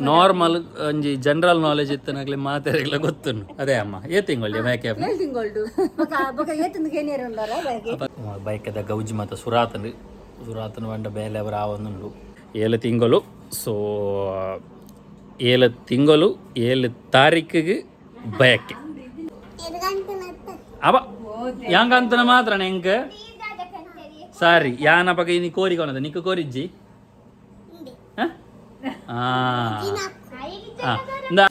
Normal ಒಂಜಿ general knowledge ಇತ್ತನಾಗ್ಲಿ ಮಾತೆರೆಗ್ಲ ಗೊತ್ತುಂಡು. ಅದೇ ಅಮ್ಮ, ಏ ತಿಂಗಳು ಬಯಕೆ? ಏಳು ತಿಂಗಳು. ಬೊಕ ಬೊಕ ಏತಂದು ಕೇನಿಯರ್ ಉಂಡಾರ ಬಯಕೆ? ಬೈಕದ ಗೌಜಿ ಮಾತ ಸುರಾತನು ಸುರಾತನ ಬಂಡ ಬೇಲೆ ಅವರ ಆವೊಂದುಂಡು. 7 ತಿಂಗಳು. ಸೊ 7 ತಿಂಗಳು 7 ತಾರೀಕಿಗೆ ಬಯಕೆ. ಅವ ಯಾಂಗಂತನ ಮಾತ್ರ ಎಂಕ್ ಸಾರಿ ಯಾನ ಪಗ ಇನಿ ಕೋರಿ ಕೊನದ ನಿಕ್ಕ ಕೋರಿಜ್ಜಿ. ಹ? ಆ ಆ, ಇಂದಾ.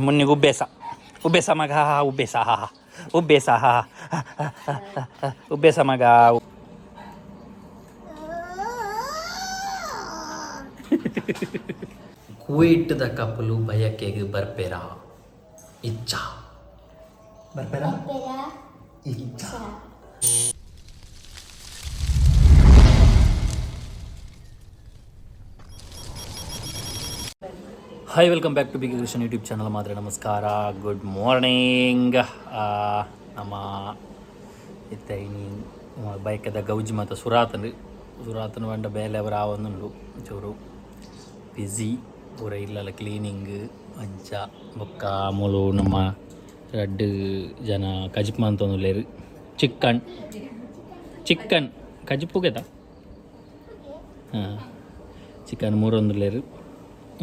ಮುನ್ನಿಗೆ ಉಬ್ಬೇಸ ಉಬ್ಬೇಸ ಮಗ, ಉಬ್ಬೇಸ ಉಬ್ಬೇಸ ಉಬ್ಬೇಸ ಮಗ. ಕುವೈಟ್ದ ಕಪಲು ಬಯಕೆಗೆ ಬರ್ಪೇರಾ ಇಚ್ಚಾ? ಬರ್ಪೇರಾ ಇಚ್ಚಾ? Hi, welcome back to big Krishan YouTube channel. ಮಾತ್ರ ನಮಸ್ಕಾರ, ಗುಡ್ ಮಾರ್ನಿಂಗ್. ನಮ್ಮ ಇತ್ತೆ ಇನಿ ಬೈಕದ ಗೌಜಿ ಮಾತ ಸುರಾತನು ಸುರಾತನ ಬಂಡ ಬೇಲೆ ಅವರ ಆವೊಂದುಂಡು. ಚೂರು ಬ್ಯುಸಿ ಪೂರ ಇಲ್ಲಲ್ಲ ಕ್ಲೀನಿಂಗ್ ಅಂಚ. ಬೊಕ್ಕ ಮೂಲು ನಮ್ಮ ರಡ್ಡ್ ಜನ ಕಜಿಪ್ ಮಂತೊಂದುಲ್ಲೆರ್. ಚಿಕ್ಕನ್ ಚಿಕ್ಕನ್ ಕಜಿಪುಗೆದ ಹಾಂ ಚಿಕನ್ ಮೂರೊಂದುಲ್ಲೆರ್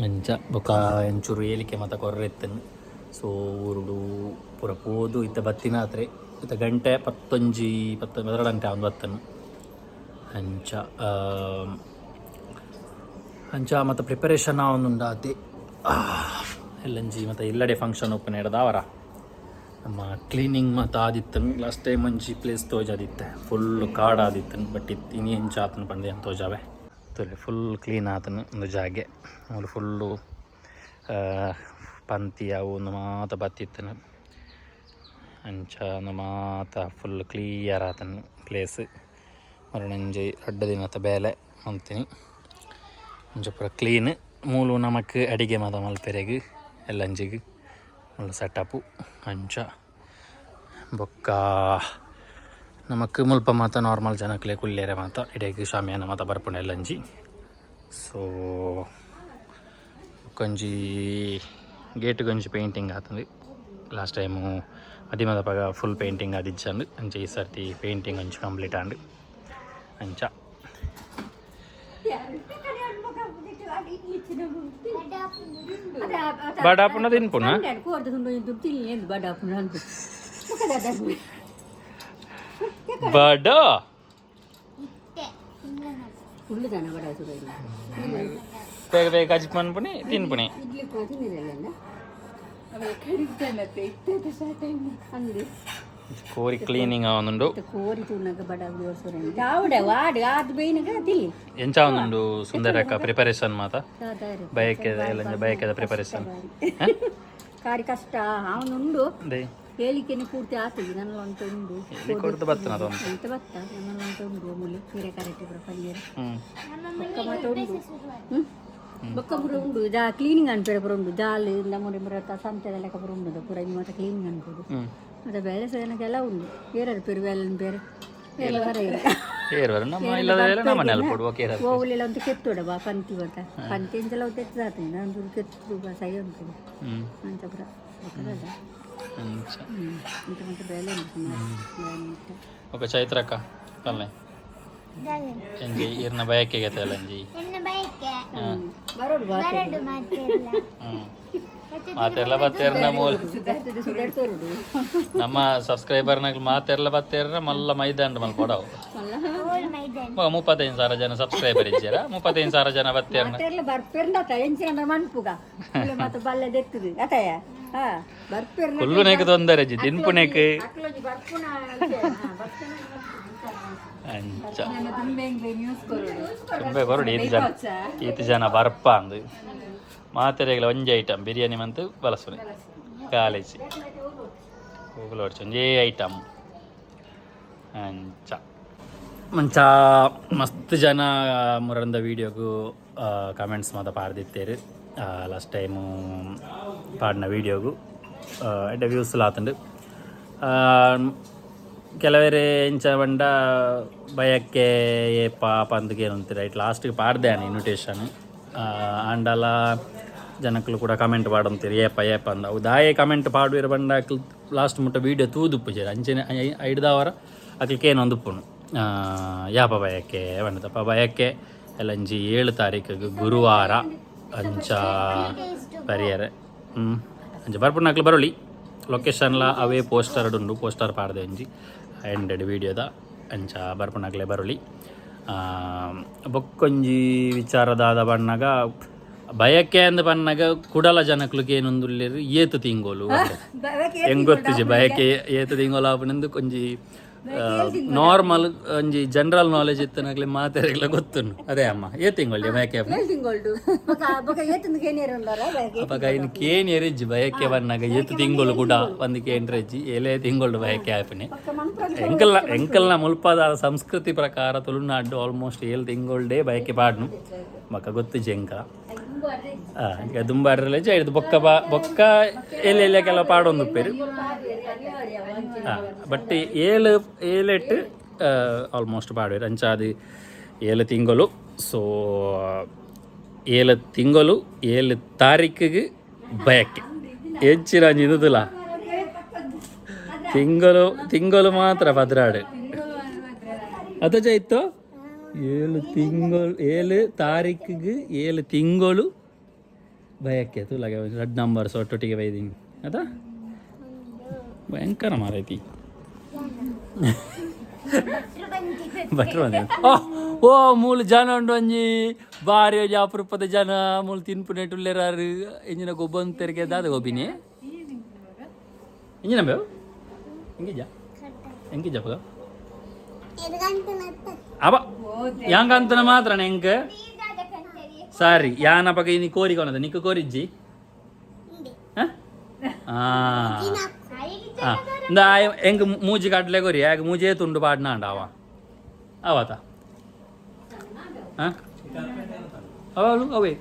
ಅಂಚ. ಬೊಕ್ಕ ಎಂಚೂರು ಏಲಿಕೆ ಮಾತ ಕೊರ್ರೆ ಇತ್ತನು. ಸೊ ಊರುಡು ಪೂರ ಪೋದು ಇತ್ತೆ ಬತ್ತಿನಾತ್ರೆ. ಇತ್ತೆ ಗಂಟೆ ಪತ್ತೊಂಜಿ 12 ಗಂಟೆ ಆವೊಂದು ಬತ್ತನು ಅಂಚ. ಅಂಚ ಮತ್ತು ಪ್ರಿಪರೇಷನ್ ಆವೊಂದುಂಡು ಆತೆ ಎಲ್ಲಂಜಿ. ಮತ್ತು ಇಲ್ಲಡೆ ಫಂಕ್ಷನ್ ಓಪನ್ ಇಡದಾವರ ನಮ್ಮ ಕ್ಲೀನಿಂಗ್ ಮತ್ತು ಆದಿತ್ತನು. ಲಾಸ್ಟ್ ಟೈಮ್ ಒಂಜಿ ಪ್ಲೇಸ್ ತೋಜಾದಿತ್ತೆ, ಫುಲ್ ಕಾಡ್ ಆದಿತ್ತನು. ಬಟ್ ಇತ್ತು ಇನಿ ಎಂಚ ಆತನು ಪಂದ್ ಏನು ತೋಜಾವೆ. ತೋಲೆ, ಫುಲ್ ಕ್ಲೀನ್ ಆತನು ಒಂದು ಜಾಗೆ. ಮೂಲು ಫುಲ್ಲು ಪಂತಿ ಅವು ಒಂದು ಮಾತ ಬತ್ತಿತ್ತನು. ಅಂಚ ಒಂದು ಮಾತ ಫುಲ್ ಕ್ಲಿಯರ್ ಆತನು ಪ್ಲೇಸ್. ಮರಣಂಜಿ ರಡ್ಡ್ ದಿನತ ಬೇಲೆ ಅಂತೀನಿ. ಒಂಜ ಪೂರ ಕ್ಲೀನ್. ಮೂಲು ನಮಕ್ ಅಡಿಗೆ ಮಾತ ಮಲ್ಪೆರೆಗ್ ಎಲ್ಲಂಜಿಗ್ ಮುಲ್ಲ ಸೆಟಪ್ಪು ಅಂಚ. ಬೊಕ್ಕ ನಮಕ್ ಮುಲ್ಪ ಮಾತ ನಾರ್ಮಲ್ ಜನಕ್ಲೆ ಕುಲ್ಲೆರೆ ಮಾತ ಇಡೆಗ್ ಶಾಮಿಯಾನ ಮಾತ ಬರ್ಪುಂಡು ಎಲ್ಲಂಜಿ. ಸೊ ಬೊಕ್ಕೊಂಜಿ ಗೇಟ್ಗೊಂಜಿ ಪೇಂಟಿಂಗ್ ಆತಂದು. ಲಾಸ್ಟ್ ಟೈಮು ಮದಿಮದಪಗ ಫುಲ್ ಪೇಂಟಿಂಗ್ ಆದಿಜ್ಜಂಡು. ಅಂಚ ಈ ಸರ್ತಿ ಪೇಂಟಿಂಗ್ ಒಂಜಿ ಕಂಪ್ಲೀಟ್ ಆಂಡ್ ಅಂಚ. ಬಡಾಪುನ ತಿನ್ಪುನ. ಬಡ ಬೇಗ ಬೇಗ ಕಜಿಪ್ ಮನ್ಪುನಿ ತಿನ್ಪುನಿ. ಇಡ್ಲಿ ತಿನ್ನಿರಲ್ಲ. ಕೋರಿ ಕ್ಲೀನಿಂಗ್ ಆವೊಂದುಂಡು. ಕೋರಿ ತೂನಗ ಬಡ ದಾವಡ ವಾಡ್ ಆದ್ ಬೇಯ್ನಗ ತಿಲ್ಲಿ. ಎಂಚ ಆವೊಂದುಂಡು ಸುಂದರಕ್ಕ ಪ್ರಿಪರೇಷನ್ ಮಾತ ಬಯಕೆದ ಎಲ್ಲ ಬಯಕೆದ ಪ್ರಿಪರೇಷನ್? ಕಾರಿ ಕಷ್ಟ ಅವನುಂಡು. ಹೇಳಿಕೆನೆ ಪೂರ್ತಿ ಆತದೆ ನನ್ನ ಅಂತ ಉಂಡು. ಎಲ್ಲಿ ಕೊಡ್ದು ಬತ್ತನ ಅದೊಂದು. ಎಂತ ಬತ್ತ ನನ್ನ ಅಂತ ಉಂಡು. ಮೂಲಿ ಕೀರೆ ಕರೆಕ್ಟ್ ಪೂರ ಪಲ್ಯರು. ಬೊಕ್ಕ ಮಾತ ಉಂಡು. ಬೊಕ್ಕ ಪೂರ ಉಂಡು ಜಾ ಕ್ಲೀನಿಂಗ್ ಅನ್ಪೇರೆ ಪೂರ ಉಂಡು. ಜಾಲ್ ಇಂದ ಮುರಿ ಮುರ ಸಂತೆದ ಲೆಕ್ಕ ಪೂರ ಉಂಡು. ಪೂರ ಇನ್ನು ಮಾತ ಕ್ಲೀನಿಂಗ್ ಅನ್ಬೋದು. ಮತ್ತೆ ಬೇಳೆ ಸದನಕ್ಕೆಲ್ಲ ಉಂಡು. ಏರಾರು ಪೇರು ಬೇಲೆ ಬೇರೆ ಬೇರೆ ಬರ. ಏರ್ವರು ನಮ್ಮ ಇಲ್ಲದ ಬೇಲೆ ನಮ್ಮ ನೆಲಪೊಡು ಓಕೆ. ಓವುಲೆಲ್ಲ ಒಂದು ಕೆತ್ತೋಡ ಬಾ ಪಂತಿ ಬತ್ತ ಪಂತಿ ಎಂಚಲ ಕೆತ್ತದಾತ ನಾನು ಕೆತ್ತು ಬಾ ಸೈ ಉಂಟು. ಅಂಚ ಪೂರ ಬೊಕ್ಕದ. ಅಂಚ. ಇಂತ ಮತ್ತೆ ಬೇಲೆ ಉಂಟು ಸುಮಾರು ಬೇಲೆ ಉಂಟು. ఒక ಚೈತ್ರಕ್ಕ ಪಲ್ಲೆ ಎಂಜಿ ಇರ್ನ ಬಯಕೆಗೆ ಅಂಜಿ. ಬರೋಡು ಬಾ. ಮಾತೆರ್ಲ ಬತ್ತೇರ್ನ ಮೂಲ ನಮ್ಮ ಸಬ್ಸ್ಕ್ರೈಬರ್ ನಗ್ಲು ಮಾತೆರ್ಲ ಬತ್ತೇರ್ನ ಮಲ್ಲ ಮೈದಾನ ಮಲ್ಪೊಡವು. 35,000 ಜನ ಸಬ್ಸ್ಕ್ರೈಬರ್ ಇಜ್ಜಾರ, 35,000 ಜನ ಬತ್ತೇರ್ನ. ಮಾತೆರ್ಲ ಬರ್ಪೆರ್ಂಡತ ಎಂಚಿನ ಮನ್ಪುಗ ಮತ್ತೆ ಬಲ್ಲೆ ದೆತ್ತದು ಅತಯ ಹಾ ಬರ್ಪೆರ್ನ. ಕುಲ್ಲುನೆಕ್ ತೊಂದರೆ ಜಿ ತಿನ್ಪುನೆಕ್. ಅಕ್ಲೊಂಜಿ ಬರ್ಪುನ ಬರ್ಪುನ. ಅಂಚ ತುಂಬೆ ಕೊರಡು. ಈತ್ ಜನ ಈತ್ ಜನ ಬರ್ಪ ಅಂದು ಮಾತೆರೆಗ್ಲ ಒಂಜಿ ಐಟಮ್ ಬಿರಿಯಾನಿ ಮಂತು ಬಲಸುನೆ ಕಾಲೇಜ್ ಗೂಗಲ್ ಒಂಜೇ ಐಟಮ್ ಅಂಚ. ಮಂಚ ಮಸ್ತ್ ಜನ ಮುರಂದ ವೀಡಿಯೋಗು ಕಮೆಂಟ್ಸ್ ಮಾತ ಪಾಡ್ದಿತ್ತೇರು. ಲಾಸ್ಟ್ ಟೈಮು ಪಾಡಿನ ವೀಡಿಯೋಗು ಎಡ್ಡೆ ವ್ಯೂಸ್ ಆತುಂಡು. ಕೆಲವರೆ ಎಂಚ ಪಂಡ ಬಯಕೆ ಏಪ ಪಂದ್ ಕೇನೊಂತಿರ. ರೈಟ್, ಲಾಸ್ಟ್ಗೆ ಪಾಡ್ದೆ ಇನ್ವಿಟೇಷನ್. ಆಂಡಲ ಜನಕ್ಕಲು ಕೂಡ ಕಮೆಂಟ್ ಪಾಡಂತೀರಿ ಏಪ ಏಪ ಅಂದ. ಅವು ದಾಯೆ ಕಮೆಂಟ್ ಪಾಡುವೆರ್ ಪಂಡ ಅಕ್ಲು ಲಾಸ್ಟ್ ಮುಟ್ಟ ವೀಡಿಯೋ ತೂದುಪ್ಪುಜೆರ್. ಅಂಚನೆ ಐಡ್ದಾವರ ಅಕ್ಲ್ಕೇನು ಒಂದುಪ್ಪುನು ಯಾಪ ಬಯಕೆ ಪಂಡದಪ್ಪ. ಬಯಕೆ ಎಲ್ಲಂಜಿ 7 ತಾರೀಕಿಗೆ ಗುರುವಾರ ಅಂಚ ಪರಿಯರೆ. ಅಂಚ ಬರ್ಪುನಕ್ಲು ಬರೊಳಿ. ಲೊಕೇಶನ್ಲ ಅವೇ ಪೋಸ್ಟರ್ ಉಂಡು, ಪೋಸ್ಟರ್ ಪಾಡ್ದೆ ಒಂಜಿ ಎಂಡೆಡ್ ವೀಡಿಯೋದ. ಅಂಚ ಬರ್ಪುನಕ್ಲೆ ಬರೊಳಿ. ಬೊಕ್ಕೊಂಜಿ ವಿಚಾರದಾದ ಬಣ್ಣಗ ಬಯಕೆ ಅಂದ್ ಪನ್ನಗ ಕುಡಲ ಜನಕ್ಲುಗೆ ಏನೊಂದುಲ್ಲೆರ್ ಏತು ತಿಂಗೋಲು ಹೆಂಗ್ ಗೊತ್ತಿಜಿ. ಬಯಕೆ ಏತು ತಿಂಗೋಲು ಆಪುನೆಂದು ಒಂಜಿ ನಾರ್ಮಲ್ ಒಂಜಿ ಜನರಲ್ ನಾಲೆಜ್ ಇತ್ತನಗ್ಲೆ ಮಾತೆರೆಗ್ಲ ಗೊತ್ತುಂಡು. ಅದೇ ಅಮ್ಮ, ಏ ತಿಂಗೊಳ್ಳಿ ಬಯಕೆ ಆಪುನೆ? ತಿಂಗೊಳ್ಡು ಬೊಕ ಬೊಕ ಏತಂದು ಕೇನಿಯರ್ ಉಂಡಾರ ಬಯಕೆ? ಅಪಗ ಇನ್ ಕೇನ್ ಎರಿಜ್ಜಿ. ಬಯಕೆ ಬನ್ನಾಗ ಏತು ತಿಂಗಳು ಕೂಡ ಒಂದು ಕೇಂದ್ರಜ್ಜಿ, ಏಲೇ ತಿಂಗಳು ಬಯಕೆ ಆಪುನೆ. ಎಂಕಲ್ನ ಎಂಕಲ್ನ ಮುಲ್ಪದ ಸಂಸ್ಕೃತಿ ಪ್ರಕಾರ ತುಳುನಾಡು ಆಲ್ಮೋಸ್ಟ್ 7 ತಿಂಗಳ್ಡೇ ಬಯಕೆ ಪಾಡ್ನು. ಬೊಕ ಗೊತ್ತಿಜ್ಜಿ ಎಂಕ. ಈಗ ದುಂಬಾಡ್ರಲೆ ಇದು ಬೊಕ್ಕ ಬಾ ಬೊಕ್ಕ ಎಲ್ಲಿ ಎಲ್ಲಿ ಕೆಲವು ಪಾಡೊಂದು ಉಪ್ಪೇರು. ಬಟ್ ಏಳು ಏಳೆಟ್ಟು ಆಲ್ಮೋಸ್ಟ್ ಪಾಡುವೆರ್. ಅಂಚ ಅದು 7 ತಿಂಗಳು. ಸೊ 7 ತಿಂಗಳು 7 ತಾರೀಕಿಗೆ ಬಯಕೆ ಹೆಚ್ಚಿನ ಇಂದುದಿಲ್ಲ. ತಿಂಗಳು ತಿಂಗಳು ಮಾತ್ರ ಪದ್ರಾಡು ಅದ ಇತ್ತು. 7 ತಿಂಗಳು 7 ತಾರೀಕಿಗೆ 7 ತಿಂಗಳು ಬಯಕೆ ತುಲಾಗೆ ರೆಡ್ ನಂಬರ್ಸ್ ಒಟ್ಟೊಟ್ಟಿಗೆ ಬೈದಿಂಗ್ ಅದ ಭಯಂಕರ ಮಾರೈತಿ. ಭಟ್ರು ಬಂದ. ಓ ಓ ಮೂಲು ಜನ ಉಂಡು ಒಂಜಿ ಬಾರಿ ಒಂಜಿ ಅಪರೂಪದ ಜನ ಮೂಲು ತಿನ್ಪುನೆಟ್ ಉಲ್ಲೆರಾರು. ಎಂಜಿನ ಗೊಬ್ಬನ್ ತೆರಿಗೆ ದಾದ ಗೊಬ್ಬಿನಿ ಇಂಜಿನ ಬೇವು ಎಂಗಿಜ ಎಂಗಿಜ ಪಗ ಅವ ಯಾಂಗಂತನ ಮಾತ್ರ ಎಂಕ್ ಸಾರಿ ಯಾನ ಪಗ ಇನಿ ಕೋರಿ ಕೊನದ ನಿಕ್ಕ ಕೋರಿಜ್ಜಿ. ಇಂದ ಎಂಕ್ ಮೂಜಿ ಕಡ್ಲೆ ಕೊರಿ ಯಾಕೆ ಮೂಜೇ ತುಂಡು ಪಾಡ್ನಾಂಡ ಅವ ಅವತ ಅವಳು ಅವೇ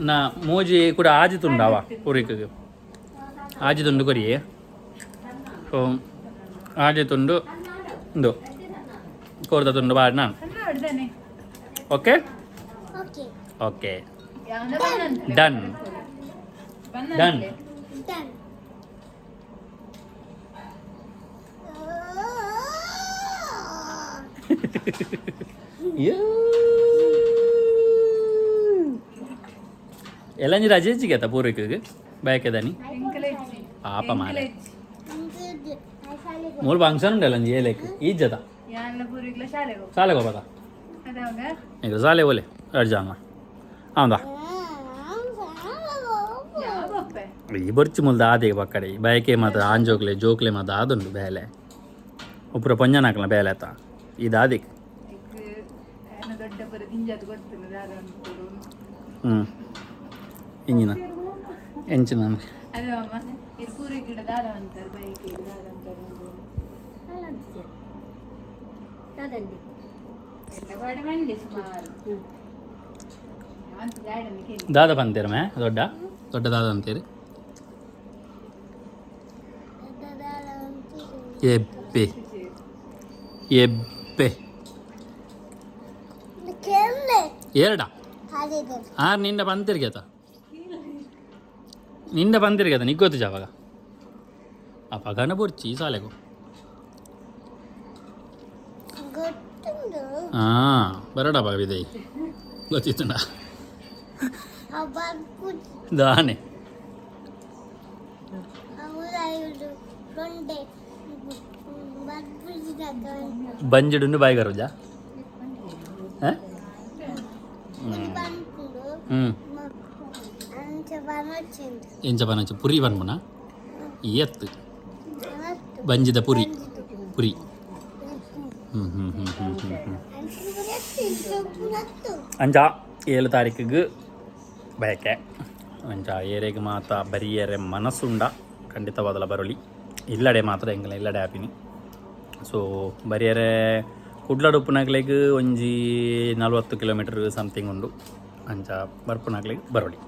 ನಾ ಮೂಜಿ ಕೂಡ ಆಜಿ ತುಂಡು ಅವ ಪೂರಿಕ ಆಜಿ ತುಂಡು ಕೊರಿ. ಸೊ ಆಜಿ ತುಂಡು ಇಂದು ಕೋರ್ದ ತುಂಡು ಪಾಡ್ನ. Okay okay done done. ಎಲ್ಲಂಜಿ ರಜೆ ಹೆಚ್ಚಿಗೆ ಪೂರ್ವಿಕ ಬಯಕೆದಾನಿ ಪಾಪ ಮಾರೆ ಮೂರು ಫಂಕ್ಷನ್ ಉಂಟಲ್ಲ ಅಂಜಿ ಏಲೇಕ್ ಈಜ್ಜದ ಶಾಲೆಗೆ ಹೋಗ್ಬೋದಾ? ಈಗ ಶಾಲೆ ಓಲೆ ಅರ್ಜಾಂಗ ಹೌದಾ? ಈ ಬೊರ್ಚಿ ಮುಲ್ದ ಆದಿಗೆ ಪಕ್ಕಡೆ ಬಯಕೆ ಮಾತ್ರ ಆಂಜೋಕ್ಲೆ ಜೋಕ್ಲೆ ಮಾತ್ರ ಆದುಂಡು ಬೇಲೆ ಉಪ್ಪುರ ಪೊಂಜನಾಕ್ಲ ಬೇಲೆ ಆತ ಇದು ಆದಿಕ್. ಹ್ಞೂ ಇಂಜಿನ ಎಂಚಿನ ದಾದ ಪಂತೀರ ಮೇ ದೊಡ್ಡ ದೊಡ್ಡ ದಾದ ಅಂತೀರಿ. ಎಬ್ಬೆ ಎಬ್ಬೆ ಎರಡ ಆರು ನಿಂಡ ಪಂತಿರ್ಗೆತ ನಿಂಡ ಪಂತಿರ್ಗೆತ ನಿಗ್ಗೊತ್ತು ಜಾವಾಗ ಆ ಪಗನ ಬೊರ್ಚಿ ಸಾಲೆಗು. ಹಾಂ ಬರಡ ಪಗ ಗೊತ್ತಿತ್ತುಂಡ ದಾನೆ. ಬಂಜಿಡುಂಡು ಬಾಯಿಗಾರುಜಾ? ಹ್ಞೂ ಎಂಚ ಪನಚ ಪುರಿ ಪನ್ಪುನ ಎತ್ತು ಬಂಜಿದ ಪುರಿ ಪುರಿ. ಹ್ಞೂ ಹ್ಞೂ ಹ್ಞೂ ಹ್ಞೂ ಹ್ಞೂ ಹ್ಞೂ ಅಂಚ 7 ತಾರೀಕಿಗೆ ಬಯಕೆ. ಅಂಚ ಏರೆಗ್ ಮಾತ ಬರಿಯರೆ ಮನಸ್ಸುಂಡ ಖಂಡಿತವಾದಲ ಬರಲಿ. ಇಲ್ಲಡೆ ಮಾತ್ರ ಎಂಕಲ ಇಲ್ಲಡೆ ಆಪಿನಿ. ಸೊ ಬರಿಯರೆ ಕುಡ್ಲಡ್ ಉಪ್ಪುನಕ್ಲೆಗ್ ಒಂಜಿ 40 ಕಿಲೋಮೀಟರ್ ಸಮಥಿಂಗ್ ಉಂಡು. ಅಂಚ ಬರ್ಪುನಕ್ಲೆಗ್ ಬರೊಲಿ.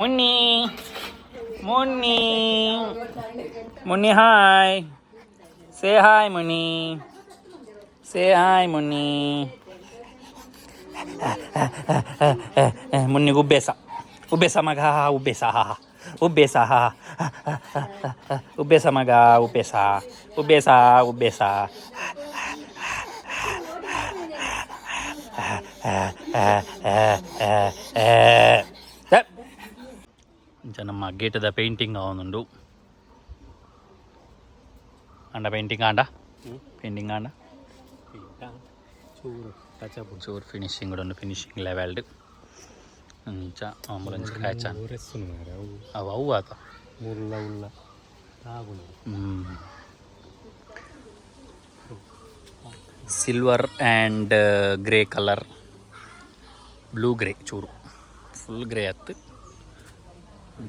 Munni Munni Munni hi. Say hi Muni, say hi Munni. Munni ಉಬ್ಬೇಸ ಉಬ್ಬೇಸ ಮಗ, ಉಬ್ಬೇಸ ಉಬ್ಬೇಸ ಉಬ್ಬೇಸ ಮಗ, ಉಬ್ಬೇಸ ಉಬ್ಬೇಸ ಉಬ್ಬೇಸ. ಇಂಚ ನಮ್ಮ ಗೇಟದ ಪೇಂಟಿಂಗ್ ಆವೊಂದುಂಡು. ಅಂಡ ಪೇಂಟಿಂಗ್ ಆಂಡ, ಪೇಂಟಿಂಗ್ ಆಂಡ. ಚೂರು ಟಚ್ ಅಪ್. ಚೂರು ಫಿನಿಶಿಂಗ್ ಉಂಡು, ಫಿನಿಶಿಂಗ್ ಲೆವೆಲ್ಡ್. ಅಂಚ ಆಂಬುಲೆನ್ಸ್ ಸ್ಕ್ರ್ಯಾಚ್. ರೆಸ್ಸುನು ಮಾರೆ ಅವು. ಅವು ಅವು ಆತ. ಮುಲ್ಲ ಉಲ್ಲ ತಾಗುಣ. Silver and grey colour, blue grey, ಚೂರು ಫುಲ್ ಗ್ರೇ ಅತ್ತು.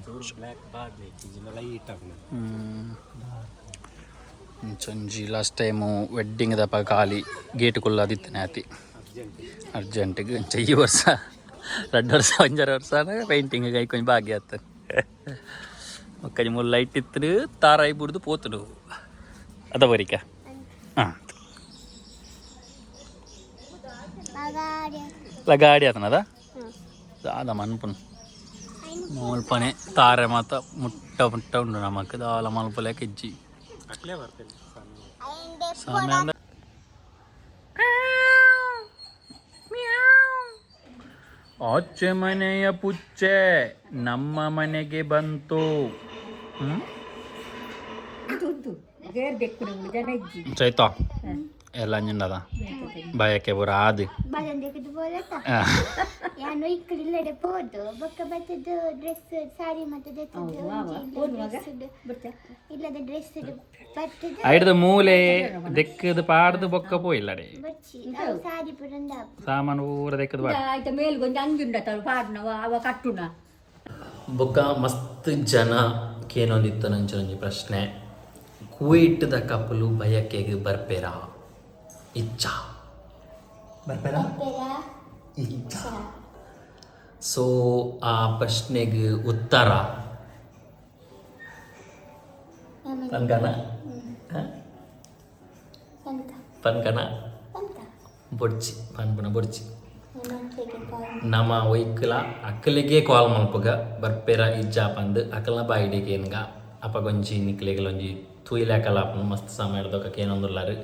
ಚೂರು ಬ್ಲ್ಯಾಕ್ ಬಾರ್ಲಿ ಇಜ್ಜಿಂಡ ಲೈಟ್ ಆಪುನ. ಒಂಜಿ ಲಾಸ್ಟ್ ಟೈಮು ವೆಡ್ಡಿಂಗ್ ದಪ ಖಾಲಿ ಗೇಟ್ ಕುಲ್ಲಾದಿತ್ತನೆ ಆತಿ. ಅರ್ಜೆಂಟ್. ಅರ್ಜೆಂಟಿಗೆ. ಅಂಚ ಈ ವರ್ಷ, 2 ವರ್ಷ, 1.5 ವರ್ಷ ಪೇಂಟಿಂಗ್ ಕೈ ಭಾಗ್ಯ ಆತ. ಒಕ್ಕಜಿ ಮುಲ್ಲ ಲೈಟ್ ಇತ್ತು, ತಾರಾಯಿ ಬುಡ್ದು ಪೋತುಡು ಅದ ಬರಿಕ. ಹಾಂ, ಲಗಾಡಿ ಆತನದ ದಾದ ಮನ್ಪುನು ಮುಲ್ಪನೆ ತಾರೆ ಮಾತ ಮುಟ್ಟ ಮುಟ್ಟ ಉಂಡು ನಮಕ್ ದಾಲ ಮಲ್ಪಲೆ ಇಜ್ಜಿ. ಅಕ್ಲೇ ಬರ್ತೇನೆ. ಸಾಮ್ಯ ಅಂದ್ರೆ ಆಚೆ ಮನೆಯ ಪುಚ್ಚೆ ನಮ್ಮ ಮನೆಗೆ ಬಂತು. ಹ್ಮ್. ಉಂಟು ಗೇರ್ ಬೆಕ್ಕು ಜನ ಇಜ್ಜಿ. ಚೈತಾ ಎಲ್ಲ ಅಂಜಿಂಡದ ಬಯಕೆ ಪೂರ ಆದ್. ಬಲಂದೆಕುದು ಬೋಲತ ಯಾನು ಇಕ್ಕಡಿಲ್ಲಡೆ ಪೋದು ಬೊಕ್ಕ ಬತ್ತದು ಡ್ರೆಸ್ ಸಾರಿ ಮತ್ತೆ ಬರ್ತಾ. ಇಲ್ಲದ ಡ್ರೆಸ್ ಬತ್ತದು. ಐಡ್ದ ಮೂಲೆ ದೆಕ್ಕದ ಪಾಡ್ದು ಬೊಕ್ಕ ಪೋಯಿಲ್ಲಡೆ. ಬಚ್ಚಿ ಅವು ಸಾರಿ ಪುರಂದ. ಸಾಮಾನು ಪೂರ ದೆಕ್ಕದ ಪಾಡ್. ಆಯ್ತ, ಮೇಲ್ಗೊಂಜಿ ಅಂಗಿ ಉಂಡತ್ತ ಪಾಡ್ನ ಅವ ಕಟ್ಟುನ. ಬೊಕ್ಕ ಮಸ್ತ್ ಜನ ಕೇನೊಂದಿತ್ತು ನಂಚನೊಂಜಿ ಪ್ರಶ್ನೆ, ಕುವೈಟ್ದ ಕಪಲು ಬಯಕೆಗೆ ಬರ್ಪೇರಾ ಇಚ್ಚಾ, ಬರ್ಪೇರಾ ಇಚ್ಚಾ? ಸೊ ಆ ಪ್ರಶ್ನೆಗೆ ಉತ್ತರ ಪನ್ಕನ ಪನ್ಕನ ಬೊಡ್ಚಿ, ಪನ್ಪುನ ಬೊಡ್ಚಿ. ನಮ್ಮ ಒಯ್ಕಲ ಅಕ್ಕಲಿಗೆ ಕಾಲ್ ಮಲ್ಪುಗ, ಬರ್ಪೇರ ಇಜ್ಜಾ ಪಂದ್ ಅಕಲ್ನ ಬಾಯಿಡಿಗೆ ಏನ್ಗ. ಅಪಗೊಂಜಿ ನಿಕ್ಲೆಗಲೊಂಜಿ ತೂಯಿಲೆಕಲ ಆಪುಂಡು. ಮಸ್ತ್ ಸಮಯದೊಕ ಕೇನೊಂದುಲ್ಲಾರು,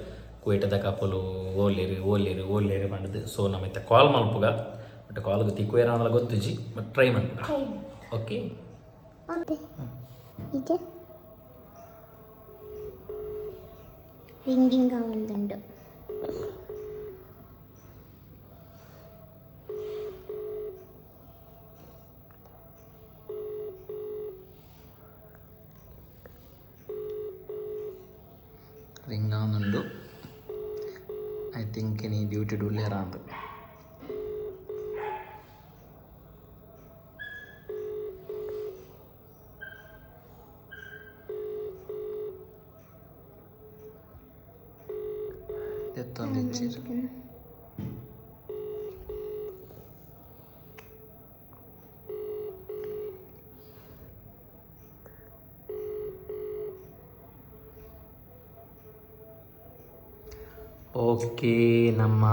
ಕುವೇಟದ ಕಪಲು ಓಲೇರು ಓಲೇರು ಓಲೇರು ಪಂಡ್ದು. ಸೊ ನಮ್ಮ ಇತ್ತೆ ಕಾಲ್ ಮಲ್ಪುಗ, ಬಟ್ ಕಾಲ್ಗೆ ತಿಕ್ವೇರ ಅಂದಲ ಗೊತ್ತುಜಿ, ಬಟ್ ಟ್ರೈ ಮಲ್ಪುಗ, ಓಕೆ? ಇದೆ ರಿಂಗಿಂಗ್ ಒಂದುಂಡು. ರಿಂಗ್ ಆವೊಂದುಂಡು. I think ಇನಿ ಡ್ಯೂಟಿ ಉಲ್ಲೇರ ಅಂದ್. ದೆತ್ತೊಂದಿಜ್ಜೆರ್. ಓಕೆ, ನಮ್ಮ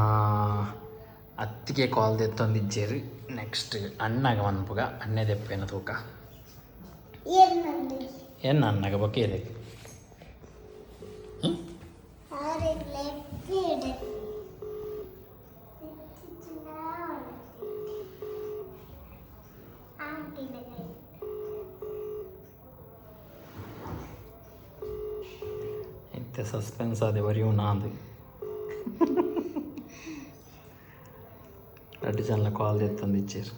ಅತ್ತಿಗೆ ಕಾಲ್ ದೆತ್ತೊಂದಿಜ್ಜೆರ್. ನೆಕ್ಸ್ಟ್ ಅಣ್ಣಗ ಮನ್ಪುಗ, ಅಣ್ಣೆ ದೆಪ್ಪೇನ ತೂಕ. ಏನ್ ಅಣ್ಣಗ ಬೊಕ್ಕ ಏರೆ? ಇತ್ತೆ ಸಸ್ಪೆನ್ಸ್ ಆದೆ ಬರಿಯು ನಾಂದು. ರಡ್ಡು ಜನಲ ಕಾಲ್ ದೆತ್ತೊಂದಿಜ್ಜೆರ್.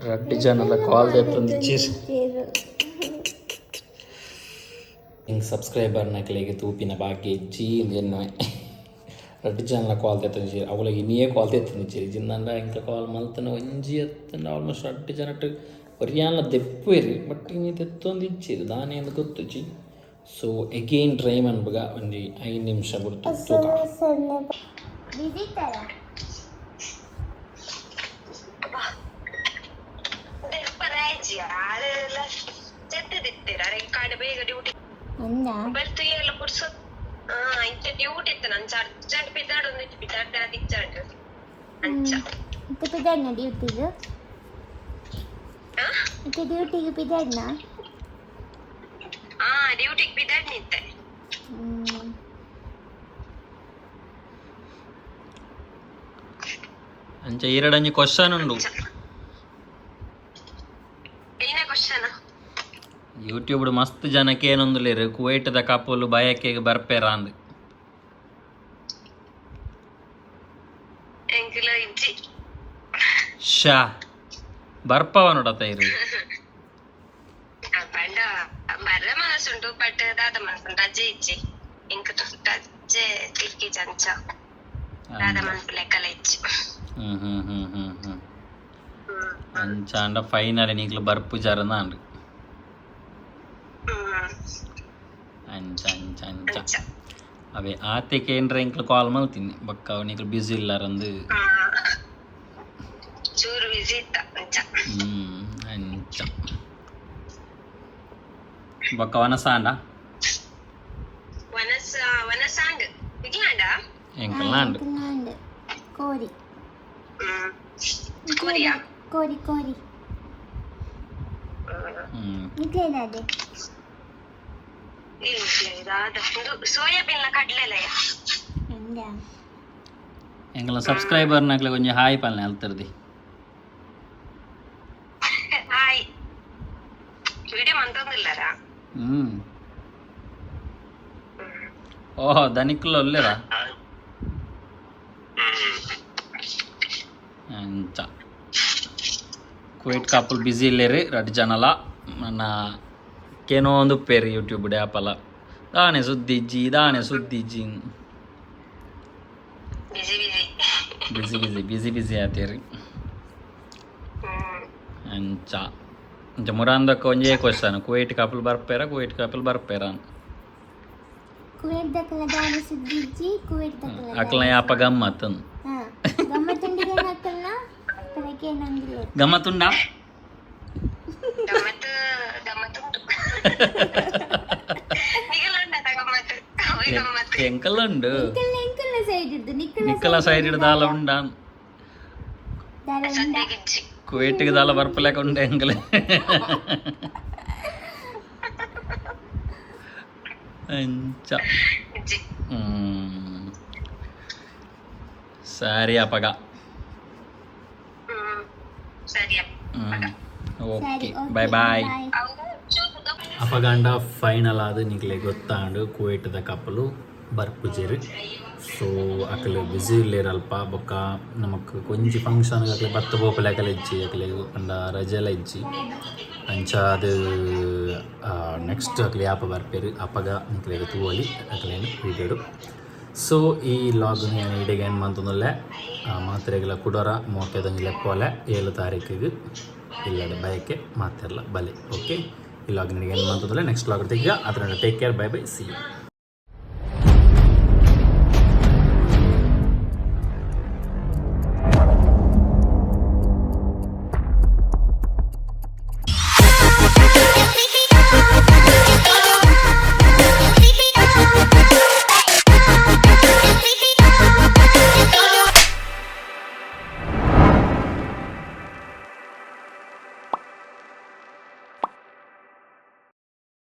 ರಡ್ಡು ಜನಲ ಕಾಲ್ ದೆತ್ತೊಂದಿಜ್ಜೆರ್. ಹಿಂಗೆ ಸಬ್ಸ್ಕ್ರೈಬರ್ ನಕಲಿಗೆ ತೂಪಿನ ಭಾಗ್ಯ ಇಜ್ಜಿ ಎನ್ನುವೆ. ರಡ್ಡು ಜನಲ ಕಾಲ್ ದೆತ್ತೊಂದಿಜ್ಜೆರ್. ಅವುಲಿಗೆ ಇನಿಯೇ ಕಾಲ್ ದೆತ್ತೊಂದಿಜ್ಜೆರ್. ಜಿಂದಂಡ ಎಂಕ್ಲ ಕಾಲ್ ಮಲ್ತನ ಒಂಜಿ ಎತ್ತಂಡ ಆಲ್ಮೋಸ್ಟ್ ರಡ್ಡು ಜನಟ್ ಒರಿಯಾನ್ಲ ದೆಪ್ಪುವೆರ್, ಬಟ್ ಇನಿ ದೆತ್ತೊಂದಿಜ್ಜೆರ್, ದಾನೆ ಅಂದ್ ಗೊತ್ತುಜಿ. ಸೊ ಎಗೈನ್ ಟ್ರೈ ಮನ್ಪುಗ, ಒಂಜಿ 5 ನಿಮಿಷ ಬುಡ್ದು ತೂಕ. ಬಿಸಿ ಇತ್ತಾರ? ಎಂದ? ಇತ್ತೆ ಪಿದಾಡ್ನ ಡ್ಯೂಟಿಗೆ? ಇತ್ತೆ ಡ್ಯೂಟಿಗೆ ಪಿದಾಡ್ನ? ಡ್ಯೂಟಿಗೆ ಬಿದ್ದಾಡ್ನಿತ್ತೆ. ಅಂಚ ಈರಡಂಜಿ ಕ್ವಶನ್ ಉಂಡು. ಏನ ಕ್ವಶನ್? ಯೂಟ್ಯೂಬ್ ಮಸ್ತ್ ಜನಕ್ಕೆ ಏನೊಂದುಲೇರು ಕುವೈಟ್ದ ಕಪುಲು ಬಯಕೆಗೆ ಬರ್ಪೇರ ಅಂದ್. ಎಂಕಿಲ ಇಜ್ಜಿ. ಶಾ ಬರ್ಪವ ನೋಡತ್ತ ಇರು. ಪಂಡ ಬರ್ರ ಮನಸ್ಸುಂಟು, ಬಟ್ ದಾದ ಮನಸ್ಸುಂಟು, ಅಜ್ಜೆ ಇಜ್ಜಿ, ಎಂಕ್ ಅಜ್ಜೆ ತಿಕ್ಕಿ ಚಂಚ ದಾದ ಮನ್ಪು ಲೆಕ್ಕಲ ಇಜ್ಜಿ. ಹ್ಮ್ ಹ್ಮ್ ಹ್ಮ್ ಹ್ಮ್ ಹ್ಮ್ ಅಂಚ ಅಂಡ ಫೈನಲ್ ನೀಕ್ಲು ಬರ್ಪು ಜರನ ಅಂಡ್. ಅಂಚ ಅಂಚ ಅಂಚ. ಅಂಚ. ಅವೇ ಆತೆಗೆ ಏನ್ರ ಎಂಕ್ಲು ಕಾಲ್ ಮಲ್ತೀನಿ ಬಕ್ಕ ನೀಕ್ಲು ಬ್ಯುಸಿ ಇಲ್ಲಾರಂದು. ಚೂರು ಬಿಸಿ ಇತ್ತ ಅಂಚ. ಅಂಚ ಬೊಕ್ಕ ವನಸಾಂಡ? ವನಸ ವನಸಾಂಡ್ ಇಗ್ಲಾಂಡ. ಎಂಕಲ್ನಾಂಡ್. ಎಂಕಲ್ನಾಂಡ್ ಕೋರಿ. ಕೋರಿಯಾ? ಕೋರಿ ಕೋರಿ. ನಿಕ್ಲೇನಾದೆ? ಇಲ್ಲ, ದಾದ ಒಂದು ಸೋಯಾಬೀನ್ ಕಡ್ಲೆಲಯ. ಎಂದ? ಎಂಕಲ್ನ ಸಬ್ಸ್ಕ್ರೈಬರ್ ನಕ್ಲೆ ಒಂಜಿ ಹಾಯ್ ಪಲ್ನೆ ಅಲ್ತರ್ದಿ. ಹಾಯ್, ವಿಡಿಯೋ ಮಂತೊಂದಿಲ್ಲರಾ? ಓಹೋ, ದನಿಕ್ಲು ಒಲ್ಲೆರಾ? ಅಂಚ ಕುವೈಟ್ ಕಾಪುಲ್ ಬ್ಯುಸಿ ಇಲ್ಲೇರಿ ರಡ್ಡ್ ಜನಲ ನನ್ನ ಕೇನೋ ಒಂದು ಪೇರು ಯೂಟ್ಯೂಬ್ ಆ್ಯಪಲ್ಲ ದಾನೆ ಸುದ್ದಿಜ್ಜಿ ದಾನೆ ಸುದ್ದಿಜ್ಜಿ. Busy busy. Busy busy busy busy ಆತೇರಿ. ಅಂಚ ಅಂಚ ಮುರಾಂದಕ್ಕ ಒಂಜೇ ಕ್ವಶನ್, ಕುವೈಟ್ ಕಾಪುಲ್ ಬರ್ಪೇರ, ಕುವೈಟ್ ಕಾಪುಲ್ ಬರ್ಪೇರ? ಕುವೇಟ್ ದಕ್ಕಲ ದಾನೆ ಸುದ್ದಿಜ್ಜಿ, ಕುವೇಟ್ ದಕ್ಕಲ. ಅಕ್ಲ ಯಾಪ ಗಮ್ಮತ್? ಹಾ, ಗಮ್ಮತ್ತುಂಡಿಗೆ ಅಕ್ಕಲ್ನ ಪರಕೆ ನಂಗಿಲ್ಲ. ಗಮ್ಮತ್ತುಂಡ? ಗಮ್ಮತ್ ಗಮ್ಮತ್ತುಂಟು. ನಿಗಲುಂಡ ಗಮ್ಮತ್? ಓಯ್ ಗಮ್ಮತ್. ಎಂಕಲ್ಲ ಉಂಡು. ಎಂಕಲ್ನ ಎಂಕಲ್ನ ಸೈಡ್ ಇದ್ದು ನಿಕ್ಕಲ. ನಿಕ್ಕಲ ಸೈಡ್ ದಾಲ ಉಂಡ? ದಾಲ ಉಂಡ? ಸದ್ಯಗಿಜ್ಜಿ. ಕುವೈಟ್ಗೆ ದಾಲ ಬರ್ಪಲೆಕ ಉಂಡು ಎಂಕಲೆ. ಅಂಚ. ಇಜ್ಜಿ. ಸರಿ ಅಪಗ. ಸರಿಯಪ್ಪ. ಓಕೆ. ಸರಿ. Bye bye. ಬಾಯ್. ಅವು ಚೂರು. ಅಪಗಂಡ ಫೈನಲ್ ಆದ್ ನಿಕ್ಲೆ ಗೊತ್ತಾಂಡು, ಕುವೈಟ್ದ ಕಪ್ಪಲು ಬರ್ಪುಜೆರ್. ಸೊ ಅಕಲು ಬ್ಯುಸಿ ಇಲ್ಲೇರಲ್ಪ. ಬೊಕ್ಕ ನಮಕ್ ಒಂಜಿ ಫಂಕ್ಷನ್ ಅಕ್ಲೆ ಬತ್ತ ಪೋಪಲೆ ಅಕಲೆ ಇಜ್ಜಿ, ಅಕಲೆ ಪಂಡ ರಜೆಲ ಇಜ್ಜಿ. ಅಂಚ ಅದು ನೆಕ್ಸ್ಟ್ ಅಕ್ಲೆ ಯಾಪ ಬರ್ಪೇರು ಅಪಗ ನಿಕ್ಲೆಗ್ ತೂವೊಲಿ ಅಕ್ಲೆನ್ ವೀಡಿಯೋಡು. ಸೊ ಈ ಲಾಗ್ನು ಯಾನ್ ಇಡೆಗ್ ಎಂಡ್ ಮಂತೊಂದುಲ್ಲೆ. ಮಾತ್ರೆಗಳ ಕುಡೋರ ಮೋಕೆದಂಜಿ ಲೆಪ್ಪೋಲೆ, 7 ತಾರೀಕಿಗೆ ಇಲ್ಲಡೆ ಬಯಕೆ ಮಾತೆರ್ಲ ಬಲೆ. ಓಕೆ, ಈ ಲಾಗ್ ನಿಮಗೆ ಏನು ಮಂತೊಂದುಲ್ಲೆ. ನೆಕ್ಸ್ಟ್ ಲಾಗ್ ತೆಗ್ಗ ಅದ್ರ. Take care, bye bye, see you.